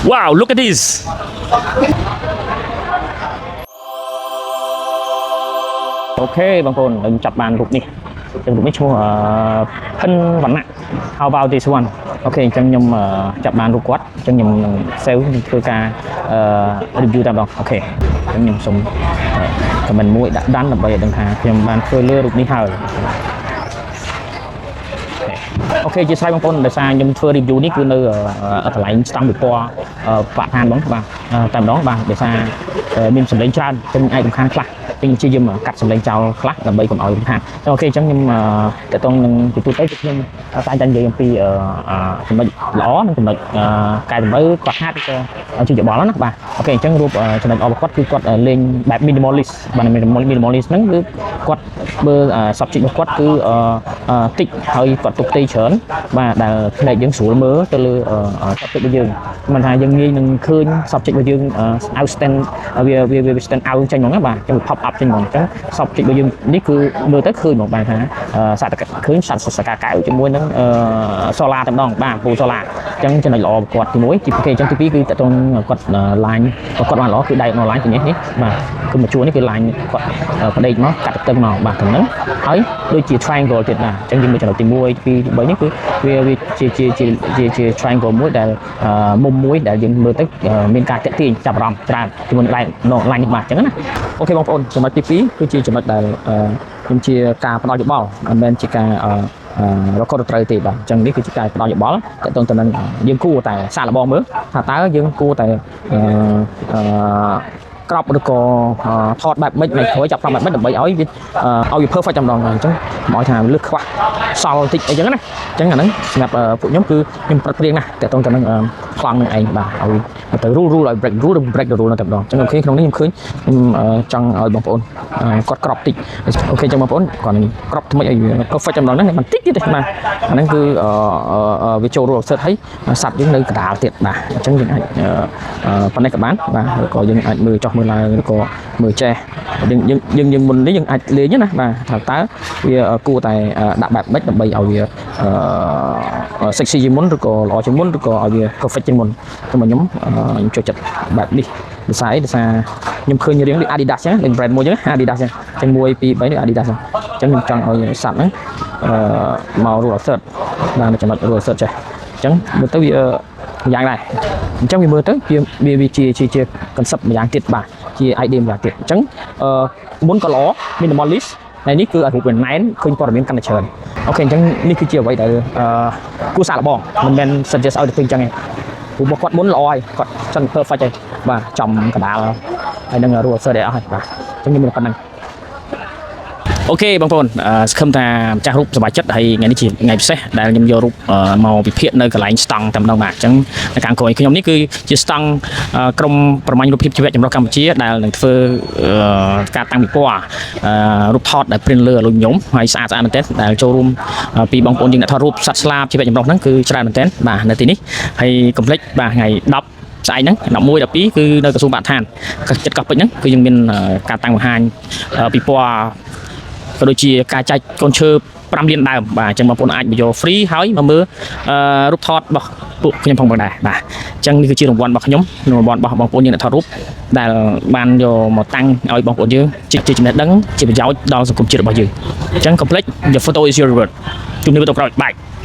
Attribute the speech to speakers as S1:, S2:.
S1: Wow, look at this. OK បងប្អូនខ្ញុំចាប់បានរូបនេះចឹងរូបនេះឈ្មោះអឺផិនវណ្ណៈ How about this one? OK អញ្ចឹងខ្ញុំអឺចាប់បានរូបគាត់អញ្ចឹងខ្ញុំនឹង save ខ្ញុំធ្វើការអឺ review តែម្ដង OK អញ្ចឹងខ្ញុំសូម comment មួយដាក់ done ដើម្បីឲ្យដឹងថាខ្ញុំបានធ្វើលើរូបនេះហើយ OK ជាស្រ័យបងប្អូនដោយសារខ្ញុំធ្វើ review នេះគឺនៅកន្លែងស្តង់ពិព័រណ៍បរិស្ថានហ្មងបាទតែម្ដងបាទដោយសារមានសម្លេងច្រើនចឹងអាចរំខានខ្លះចឹងព្យាយាមកាត់សម្លេងចោលខ្លះដើម្បីកុំឲ្យរំខានចឹង OK អញ្ចឹងខ្ញុំតកតងនឹងពីទូទៅគឺខ្ញុំតែងតែនិយាយអំពីចំណុចល្អនិងចំណុចកែតម្រូវគាត់ហាត់ឬក៏ជាយោបល់ណាបាទ OK អញ្ចឹងរូបចំណុចល្អរបស់គាត់គឺគាត់លេងបែប minimalist បាទ minimalist ហ្នឹងគឺគាត់មើល subject របស់គាត់គឺតិចហើយគាត់ទុកផ្ទៃច្រើនបាទដែលភ្នែកយើងស្រួលមើលទៅលើ subject របស់យើងមិនថាយើងងាយនឹងឃើញ subject របស់យើង outstand វាវាវា stand out ចេញហ្មងណាបាទអញ្ចឹងវា pop up ចេញហ្មងអញ្ចឹង subject របស់យើងនេះគឺមើលទៅឃើញហ្មងបាទថាសត្វឃើញសត្វសកាកៅជាមួយនឹង solar តែម្ដងបាទពូ solar អញ្ចឹងចំណុចល្អរបស់គាត់ទី1ទី2អញ្ចឹងទី2គឺតកតងគាត់ line គាត់បានល្អគឺ diagonal line ទីនេះនេះបាទគឺមួយជួរនេះគឺ line គាត់ផ្ដេកមកកាត់ទឹកមកបាទត្រឹមហ្នឹងហើយដូចជា triangle ទៀតបាទអញ្ចឹងយើងមើលចំណុចទី1ទី2ទី3នេះគឺវាវាជាជាជាជាជា triangle មួយដែលមុំមួយដែលយើងមើលទៅមានការតាក់ទាញចាប់អារម្មណ៍ច្រើនជាមួយនឹង line line នេះបាទអញ្ចឹងណា OK បងប្អូនចំណុចទី2គឺជាចំណុចដែលខ្ញុំជាការផ្ដល់យោបល់មិនមែនជាការអឺរកត្រូវទេបាទអញ្ចឹងនេះគឺជាការផ្ដល់យោបល់តកតងទៅនឹងយើងគួរតែសាកល្បងមើលថាតើយើងគួរតែអឺអឺ crop ឬក៏ថតបែបម៉េចមិនក្រោយចាប់ផ្សំបែបម៉េចដើម្បីឲ្យវាឲ្យវា perfect តែម្ដងអញ្ចឹងកុំឲ្យថាលឹះខ្វះសល់តិចអីចឹងណាអញ្ចឹងអាហ្នឹងសម្រាប់ពួកខ្ញុំគឺខ្ញុំប្រឹកព្រៀងណាស់តកតងទៅនឹងប្លង់នឹងឯងបាទឲ្យទៅ rule rule ឲ្យ break rule break the rule នៅតែម្ដងអញ្ចឹង OK ក្នុងនេះខ្ញុំឃើញខ្ញុំចង់ឲ្យបងប្អូនគាត់ crop តិច OK អញ្ចឹងបងប្អូនគាត់នឹង crop ថ្មីឲ្យវា perfect តែម្ដងហ្នឹងបន្តិចទៀតទេបាទអាហ្នឹងគឺវាចូល rule offset ហើយសត្វយើងនៅកណ្ដាលទៀតបាទអញ្ចឹងយើងអាចប៉ុណ្ណេះក៏បានបាទឬក៏យើងអាចមើលចុះមើលឡើងឬក៏មើលចេះយើងយើងយើងយើងមុននេះយើងអាចលេងណាបាទថាតើវាគួរតែដាក់បែបម៉េចដើម្បីឲ្យវាអឺ sexy ជាងមុនឬក៏ល្អជាងមុនឬក៏ឲ្យវា perfect ជាងមុនតែមកខ្ញុំខ្ញុំចូលចិត្តបែបនេះដោយសារអីដោយសារខ្ញុំឃើញរៀងដូច Adidas ចឹងដូច brand មួយចឹង Adidas ចឹងចឹង1 2 3នេះ Adidas ចឹងចឹងខ្ញុំចង់ឲ្យសត្វហ្នឹងអឺមក rule of third បាទនៅចំណុច rule of third ចេះអញ្ចឹងមើលទៅវាយ៉ាងដែរអញ្ចឹងវាមើលទៅវាវាជាជាជា concept ម្យ៉ាងទៀតបាទជា idea ម្យ៉ាងទៀតអញ្ចឹងអឺមុនក៏ល្អ minimalist ហើយនេះគឺឲ្យរូបវាណែនឃើញព័ត៌មានកាន់តែច្រើន OK អញ្ចឹងនេះគឺជាអ្វីដែលអឺគួរសាកល្បងមិនមែន suggest ឲ្យទៅធ្វើអញ្ចឹងទេព្រោះរបស់គាត់មុនល្អហើយគាត់ចង់ perfect ហើយបាទចំកណ្ដាលហើយនឹង rule of third អស់ហើយបាទអញ្ចឹងខ្ញុំមានប៉ុណ្្នឹង OK បងប្អូនអឺសង្ឃឹមថាម្ចាស់រូបសប្បាយចិត្តហើយថ្ងៃនេះជាថ្ងៃពិសេសដែលខ្ញុំយករូបអឺមកវិភាគនៅកន្លែងស្តង់តែម្ដងបាទអញ្ចឹងនៅខាងក្រោយខ្ញុំនេះគឺជាស្តង់អឺក្រុមប្រមាញ់រូបភាពជីវៈចម្រុះកម្ពុជាដែលនឹងធ្វើអឺការតាំងពិព័រណ៍អឺរូបថតដែល print លើអាលុយញោមហើយស្អាតស្អាតមែនទែនដែលចូលរួមពីបងប្អូនយើងអ្នកថតរូបសត្វស្លាបជីវៈចម្រុះហ្នឹងគឺច្រើនមែនទែនបាទនៅទីនេះហើយកុំភ្លេចបាទថ្ងៃ10ស្អែកហ្នឹង11 12គឺនៅក្រសួងបរិស្ថានចិត្តកោះពេជ្រហ្នឹងគឺយើងមានការតាំងបង្ហាញពិព័រណ៍ ក៏ដូចជាការចែកកូនឈើ5លានដើមបាទអញ្ចឹងបងប្អូនអាចមកយក free ហើយមកមើលអឺរូបថតរបស់ពួកខ្ញុំផងដែរបាទអញ្ចឹងនេះគឺជារង្វាន់របស់ខ្ញុំរង្វាន់របស់បងប្អូនយើងអ្នកថតរូបដែលបានយកមកតាំងឲ្យបងប្អូនយើងជាជាចំណេះដឹងជាប្រយោជន៍ដល់សង្គមជាតិរបស់យើងអញ្ចឹងកុំភ្លេច your photo is your reward ជួបគ្នាវីដេអូក្រោយ bye.